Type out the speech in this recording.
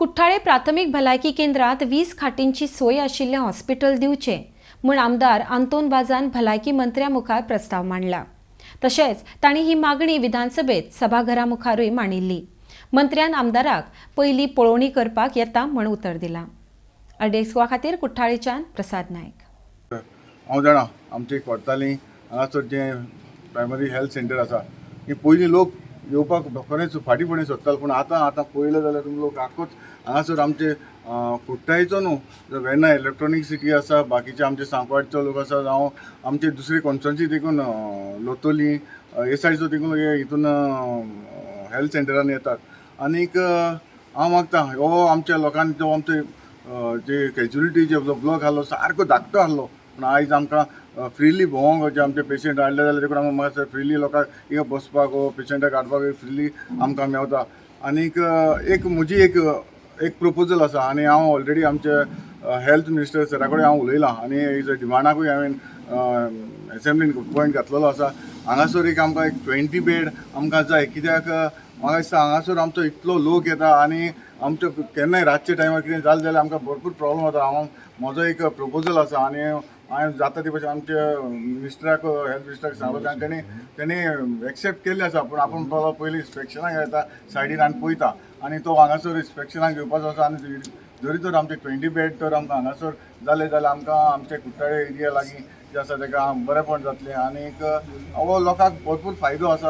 कुठ्ठाळे प्राथमीक भलायकी केंद्रात 20 खाटींची सोय आशिल्लें हॉस्पिटल दिवचें म्हूण आमदार आंतोन वाजान भलायकी मंत्र्या मुखार प्रस्ताव मांडला. तशेंच तांणी ही मागणी विधानसभेत सभाघरा मुखारूय मांडिल्ली. मंत्र्यान आमदाराक पयलीं पळोवणी करपाक येता म्हूण उतर दिलां. आरडीएक्स गोवा खातीर कुठ्ठाळेच्यान प्रसाद नायक. हांव जाणा, आमचे कोर्ताली हांगासर जें प्रायमरी हेल्थ सेंटर आसा की पयलीं लोक येवपाक खरेंच फाटीं फुडें सोदताले, पूण आतां आतां पळयलें जाल्यार तुमी लोक आखोच हांगासर आमचे कुठ्ठाळीचो न्हू, वेर्ना इलेक्ट्रॉनीक सिटी आसा, बाकीचे आमचे सांकवाडचो लोक आसा, जावं आमचे दुसरे कॉन्स्टिट्युएन्सी देखून लोतोली हे सायडीचो देखून हितून हेल्थ सेंटरान येतात. आनीक हांव मागता हो आमच्या लोकांनी जो आमचे जे कॅज्युलिटी जे ब्लॉक आहलो सारको धाकटो आहलो, पूण आयज आमकां फ्रिली भोंवंक जे आमचे पेशंट हाडले जाल्यार देखून आमकां मातशें फ्रिली लोकांक हिंगा बसपाक वो पेशंटाक हाडपाक फ्रिली आमकां मेवता. आनीक एक म्हजी एक एक प्रपोजल आसा आनी हांव ऑलरेडी आमचे हेल्थ मिनिस्टर सरा कडेन हांव उलयलां आनी एज डिमांडाकूय हांवें एसेंब्लीन पॉयंट घातलेलो आसा. हांगासर एक आमकां एक 20 बेड आमकां जाय, कित्याक म्हाका दिसता हांगासर आमचो इतलो लोक येता आनी आमचो केन्नाय रातच्या टायमार कितें जालें जाल्यार आमकां भरपूर प्रॉब्लम जाता. हांव म्हजो एक प्रपोजल आसा आनी हांवें जाता ते भशेन आमच्या मिनिस्टराक, हेल्थ मिनिस्टराक सांगलो आनी तेणी एक्सेप्ट केल्लें आसा. पूण आपूण पयलीं इन्स्पेक्शनाक येता सायडीन आनी पळयता आनी तो हांगासर इन्स्पेक्शनाक घेवपाचो आसा. आनी जरी तर आमचे 20 बेड तर आमकां हांगासर जाले जाल्यार आमकां आमचे कुठ्ठाळे एरिया लागीं जे आसा तेका बरेंपण जातलें आनीक हो लोकांक भरपूर फायदो आसा.